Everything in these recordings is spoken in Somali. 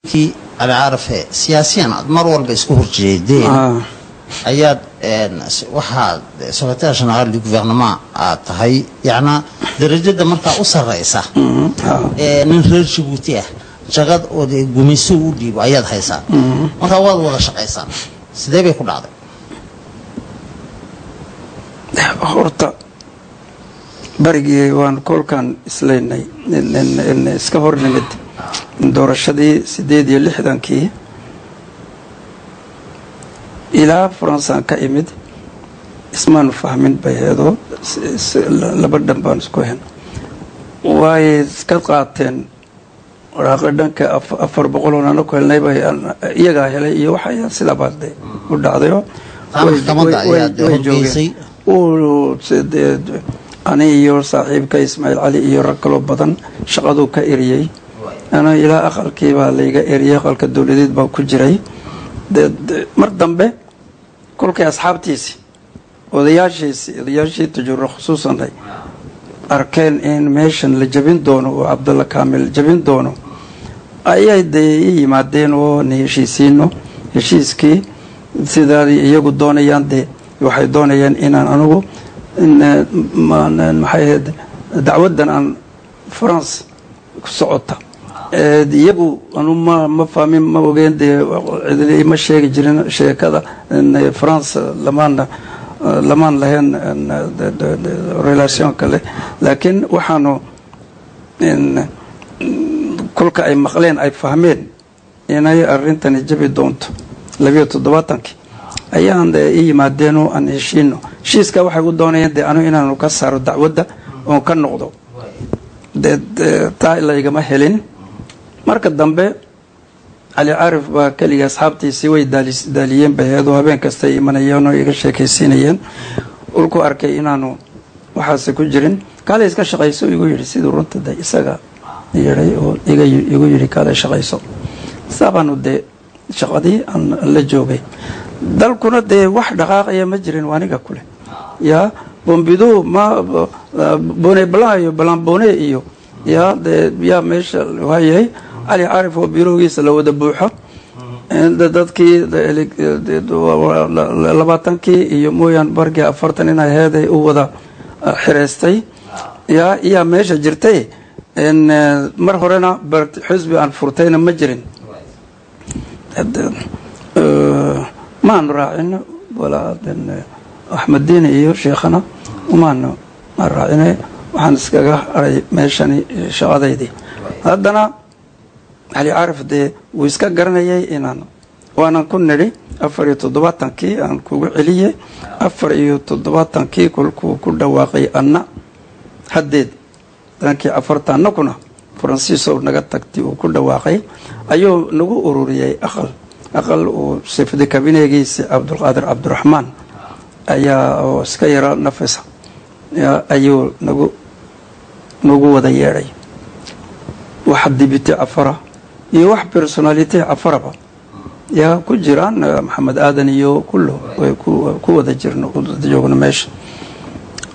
Kii Cali Caarafe siyaasiyan aad mar walba isku horjeedeen ayaad waxaad secrétaire général du gouvernement aad tahay, yacnaa darajada markaa u sarreysa ee nin reer Jabuuti ah jagad oo dee gumayso u dhiibo ayaad haysaa. Markaa waad wada shaqaysaan, sidee bay ku dhacday? Horta barigii waan kolkaan islaynay, iska hor nimid doorashadii 68-kii ilaa Faransaan ka imid, ismaanu fahmin bay heedoo laba dhan baan isku hen. Way iska qaateen waraaqo dhanka 400 oo nana ku helnay bay iyagaa helay iyo waxa sidaa baa de u dhacdayo. Maxkamadda ayaa dee way horgeysay. Joogeen ani iyo saaxiibka Ismaaciil Cali iyo rag kaloo badan shaqaduu ka eriyey. Ana ilaa aqalkii baa layga eriyey, aqalka dowladeed baa ku jiray. Mar dambe kolkay asxaabtiisi, odayaashiisi, odayaashii Tajura khusuusan ay arkeen in meeshan la jabin doono oo Cabdalla Kaamil jabin doono, ayay dee i yimaadeen oo na heshiisiino. Heshiiskii sidaadii iyagu doonayaan dee waxay doonayaan inaan anigu maxay ahayd dacwaddan aan France ku socota iyagu anu ma fahmin, ma ogeen dee, cidli ma sheegi jirin sheekada France, lamaan lahayn relation kale. Laakiin waxaanu kolka ay maqleen ay fahmeen inay arrintani jabi doonto 72-kii ayaan dee i yimaadeen oo aan heshiino. Heshiiska waxay u doonayeen dee anu inaanu ka saaro dacwadda oon ka noqdo dee. Taa laygama helin. Marka dambe Cali Caarif baa keligii, asxaabtiisii way daaliyeen bay ahayd oo habeen kasta ay imanayeen oo iga sheekaysiinayeen. Ulku arkay inaanu waxaase ku jirin, "Kaalay iska shaqayso," igu yidhi. Siduu runta de isaga yeedhay oo igu yidhi, "Kaalay shaqayso." Saabaanu dee shaqadii aan la joogay. Dalkuna dee wax dhaqaaqaya ma jirin. Waa aniga kule yaa Pompidou ma bonnet blanc iyo blanc bonnet iyo yaa dee yaa meesha waayahay. Cali Caarif oo birogiisa la wada buuxo, dadkii 20-kii iyo mooyaan bargii 40 inay heeday u wada xireystay yaa iyaa meesha jirtay. Mar horena xisbi aan furtayna ma jirin, maanu raacin walaa Axmed Diini iyo sheekhana umaanu raacine. Waxaan iskaga haray meeshani shaqadaydii. Haddana Cali Caarif dee wuu iska garanayay inaan waanan ku nidhi 74-kii aan kugu celiyey. 74-kii kolkuu ku dhawaaqay anna haddeed dhankii afarta annakuna Faransiisow naga tagtay uu ku dhawaaqay, ayuu nagu ururiyey aqal uu sifdi kabineegiisi Cabdulqaadir Cabdiraxmaan ayaa oo iska yaro nafisa ayuu nagu wada yeedhay, wax député Cafara iyo wax personnalité Cafaraba yaa ku jiraan, Maxamed Aadan iyo kullo way ku wada jirno joogno meesha.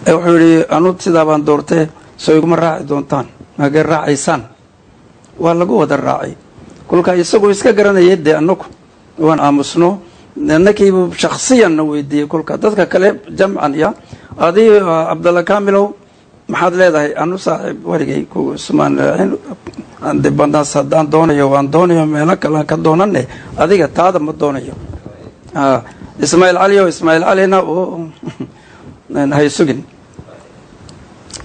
Wuxuu yihi, "Anu sidaa baan doortee, soo iguma raaci doontaan? Magee raacaysaan?" Waa lagu wada raacay. Kolkaa isagoo iska garanayay dee anagu waan aamusno. Nakiibu shaksiyan na weydiiyey kolka dadka kale jamcan ya adii Cabdalla Kamilow maxaad leedahay? Anu saaxiib weligay ku ismaan indépendance haddaan doonayo waan doonayo, meelo kalean ka doonane, adiga taada ma doonayo. Ismaaciil Cali o Ismaaciil Calina hay sugin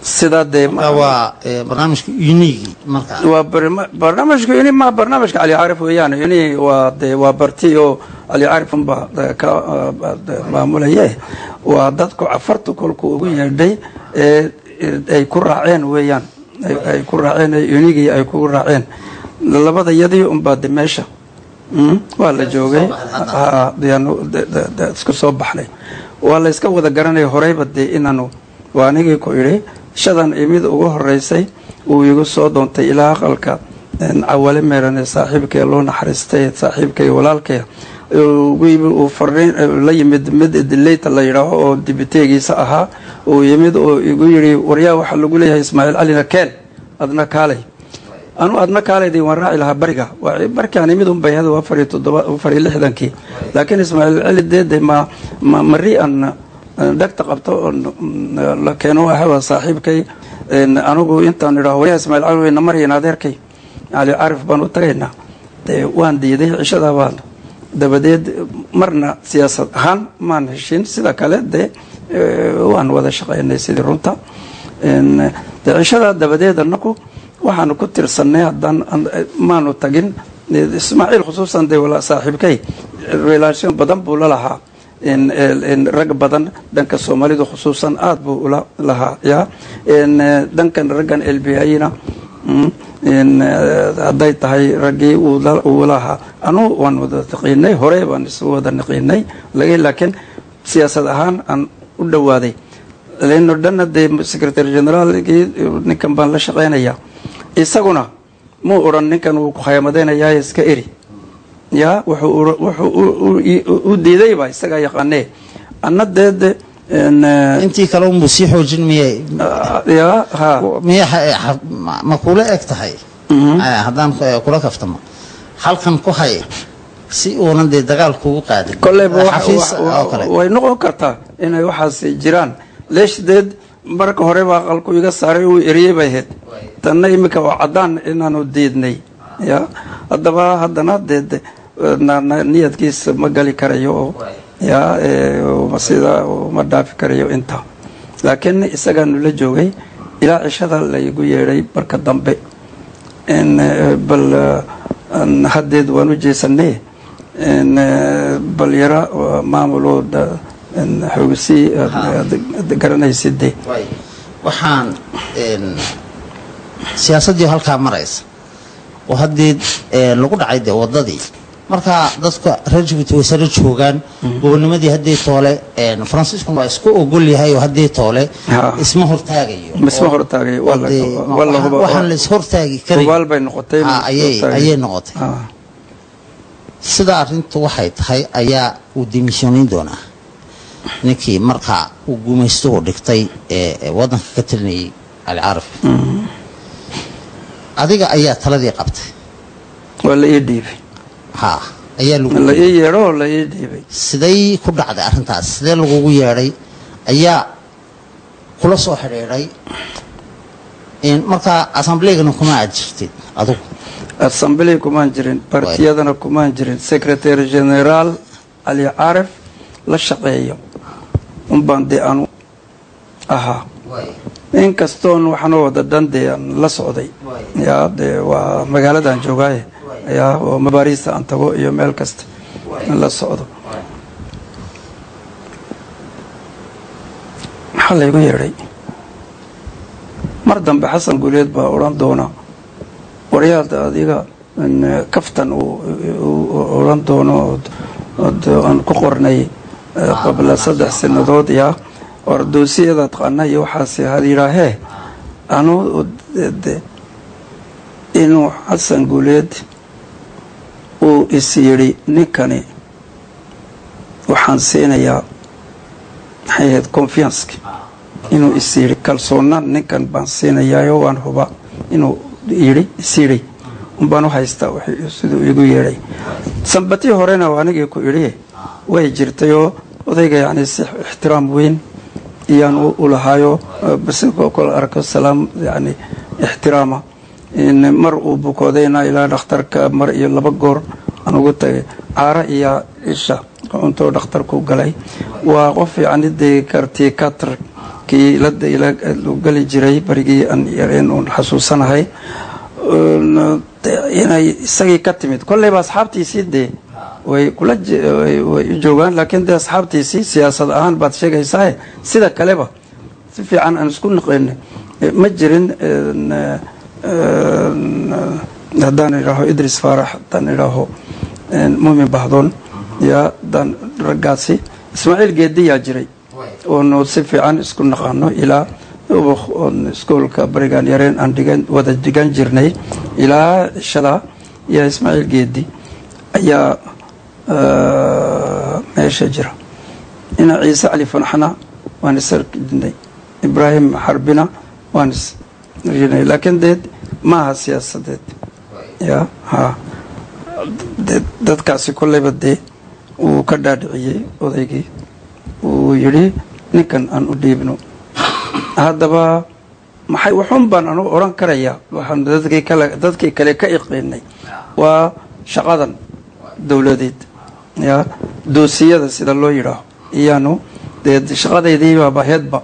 sidaa dee. Waa barnaamijka unigi marka. Waa barnaamijka uni ma barnaamijka Cali Caarif weeyaan. Uni waa dee waa barti oo Cali Caarif unba ka maamulaye. Waa dadku Cafartu kolkuu ugu yeedhay ee ay ku raaceen weeyaan, ay ku raaceen unigii ay ku raaceen labada yadii unbaa de meesha waa la joogay isku soo baxnay. Waa la iska wada garanaya horeyba dee inaanu waa anigii ku idhi shadan imid ugu horeysay uu igu soo doontay ilaa aqalka Cawale Meerane, saaxiibkay loo naxariistay, saaxiibkay, walaalkay, uu fariin la yimid mid dileyta la yidhaaho oo dibiteegiisa ahaa uu yimid oo igu yidhi, "Waryaa, waxaa lagu leeyahay Ismaaciil Calina keen, adna kaalay." Anu adna kaalaydii waan raaci lahaa bariga markaan imid un bay ahayd 4 iyo 7, 64-kii, laakiin Ismaaciil Celi deede ma mari aan dhagta qabto oon la keeno waa saaxiibkay. Anigu intaan idhaho, "Waryaa Ismaaciil Cali, wayna marayna, adeerkay Cali Carif baan u tagaynaa," dee waan diiday. Cishadaa baan dabadeed marna siyaasad ahaan maan heshin. Sida kale dee waan wada shaqaynay sidii runta. Dee cishadaa dabadeed anaku waxaanu ku tirsanay haddaan maanu tagin Ismaaciil khusuusan. Dee wala saaxiibkay relation badan buu la lahaa rag badan, dhanka Soomaalidu khusuusan aada buu ula lahaa ya dhankan raggan LBI-na hadday tahay raggii uu lahaa. Anu waan wada naqiinay, hore baan isu wada naqiinay, laakiin siyaasad ahaan aan u dhawaaday lano dhanna dee secretary generaalkii ninkan baan la shaqeynayaa. Isaguna muu odhan ninkan wuu ku khaymadeynayaa, iska eri ya. Wuxuu u diidayba isagaa yaqaanee. Anna dee de Intii kale unbuu sii xoojin miyay? Ya, ha. Miya ma kula eg tahay haddaan kula kaftamo, halkan ku hay si uunan dee dagaal kugu qaadin? Kolleyba xafiis oo kale. Way noqon kartaa inay waxaas jiraan. Leeshdeed marka hore baa qalku iga saaray, uu eriyey bay ahayd. Tanna iminka waa caddaan inaanu diidnay ya. Haddaba haddana dee niyadkiisa ma gali karayo oo ya sida ma dhaafi karayo inta, laakiin isagaanu la joogay ilaa cishada laygu yeedhay. Marka dambe bal haddeed waan u jeesanay, bal yara maamuloo xoogsii garanaysid de. Waxaan siyaasaddii halkaa maraysa oo haddii lagu dhacay dee waddadii, marka dadka reer Jabuuti way sare joogaan gobonimadii. Haddii toole Faransiisku waa isku ogol yahay oo haddii toole isma hortaagayo. Isma hortaagayo. Waxaan la is hortaagi karin hubaal bay noqotay. Ayay noqotay. Sida arrintu waxay tahay ayaa uu demissionayn doonaa ninkii markaa uu gumaystuhu dhigtay ee waddanka ka talinayay, Cali Caraf. Adiga ayaa taladii qabtay. Waa la ii dhiibay. Ha, ayaa lagu La ii yeedho oo la ii dhiibay. Siday ku dhacday arrintaas? Sidee lagugu yeedhay? Ayaa kula soo xidhiidhay? Markaa assembleegana kuma aad jirtid adigu? Assembly kumaan jirin, partiyadana kumaan jirin. Secretary general Cali Carif la shaqeeyo unbaan dee aanu ahaa, inkastoon waxaanoo wada dhan dee aan la socday ya. Dee waa magaaladan joogaaye ya, oo mabaariista aan tago iyo meel kasta in la socdo. Maxaa laygu yeedhay mar dambe? Xasan Guuleed baa odhan doona, "Waryaad adiga," kaftan uu odhan doono aan ku qornay qabla 3 sanadood yaa or doosiyada taqaana iyo waxaas had yidhaahee. Anu inuu Xasan Guuleed uu is yidhi, "Ninkani waxaan siinayaa," maxay ahayd, confiance, inuu is yidhi, "Kalsoonaan ninkan baan siinayaayo waan huba," inuu yidhi is yidhi unbaan u haystaa siduu igu yeedhay. Sambatii horena anigii ku idhi way jirtayoo odayga yacni si ixtiraam weyn iyaan u lahaayo, bas kala arko salaam yacni ixtiraama. Mar uu bukoodayna ilaa dhakhtarka mar iyo laba goor aan ugu tagay, caara iyo isha cuntoo dhakhtarku galay. Waa qof yacni dee karti katarkii ila gali jiray barigii aan yareen uun xasuusanahay inay isagii ka timid. Kolleyba asxaabtiisii dee way kula way u joogaan, laakiin dee asxaabtiisii siyaasad ahaan baad sheegaysaa, sida kaleba si fiican aan isku naqaynay ma jirin. Haddaan idhaaho Idris Faarax, haddaan idhaaho Muumin Bahdoon ya, haddaan raggaasi Ismaaciil Geediyaa jiray oonu si fiican isku naqaano ilaa ubuk oon iskoolka barigaan yareen aan dhigan wada dhigan jirnay ilaa cishada. Yaa Ismaaciil Geedi ayaa meesha jira, ina Ciise Cali Fanxana waan isarjinay, Ibraahim Xarbina waan isrinay, laakiin dee Maaha siyaasadeed ya ha dadkaasi kolleyba dee uu ka dhaadhiciyey odaygii, uu yidhi ninkan aan u dhiibno. Haddaba maxay waxun baan anugu odhan karayaa, waxaan dadkii kale ka iqiinay waa shaqadan dowladeed ya doosiyada sida loo yidhaaho, iyaanu dee shaqadaydiibaaba heedba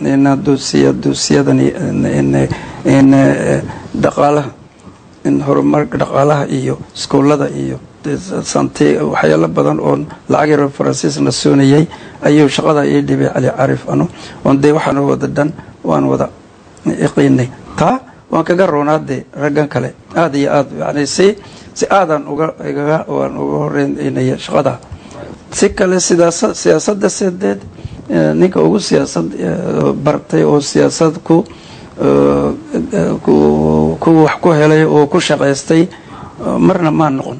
ina doosiya doosiyadani in dhaqaalaha, in horumarka dhaqaalaha iyo iskuullada iyo sante, waxyaalo badan oon lacag yaro Faransiisna soonayay ayuu shaqada ii dhibay Cali Carif. Anu oon dee waxaan wada dhan waan wada iqiinay, taa waan kaga roonaa dee raggan kale aada iyo aad, yani si aadaan uga igaga waan uga horeynaya shaqada. Si kale sidaas siyaasadda sideed ninka ugu siyaasad bartay oo siyaasad ku ku wax ku helay oo ku shaqaystay marna maa noqon.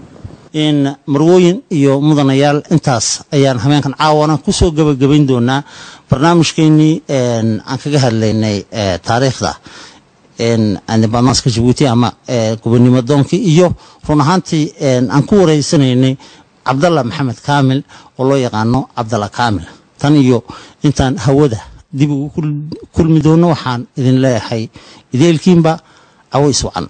In marwooyin iyo mudanayaal, intaas ayaan habeenkan caawana kusoo gebagabayn doonaa barnaamijkeenii aan kaga hadlaynay taariikhda indépendance-ka Jabuuti ama gobonimo doonkii, iyo run ahaantii aan ku wareysanaynay Cabdalla Maxamed Kaamil oo loo yaqaano Cabdalla Kaamil. Tan iyo intaan hawada dib ugu kulmi doono, waxaan idin leeyahay ideelkiinba caways wacan.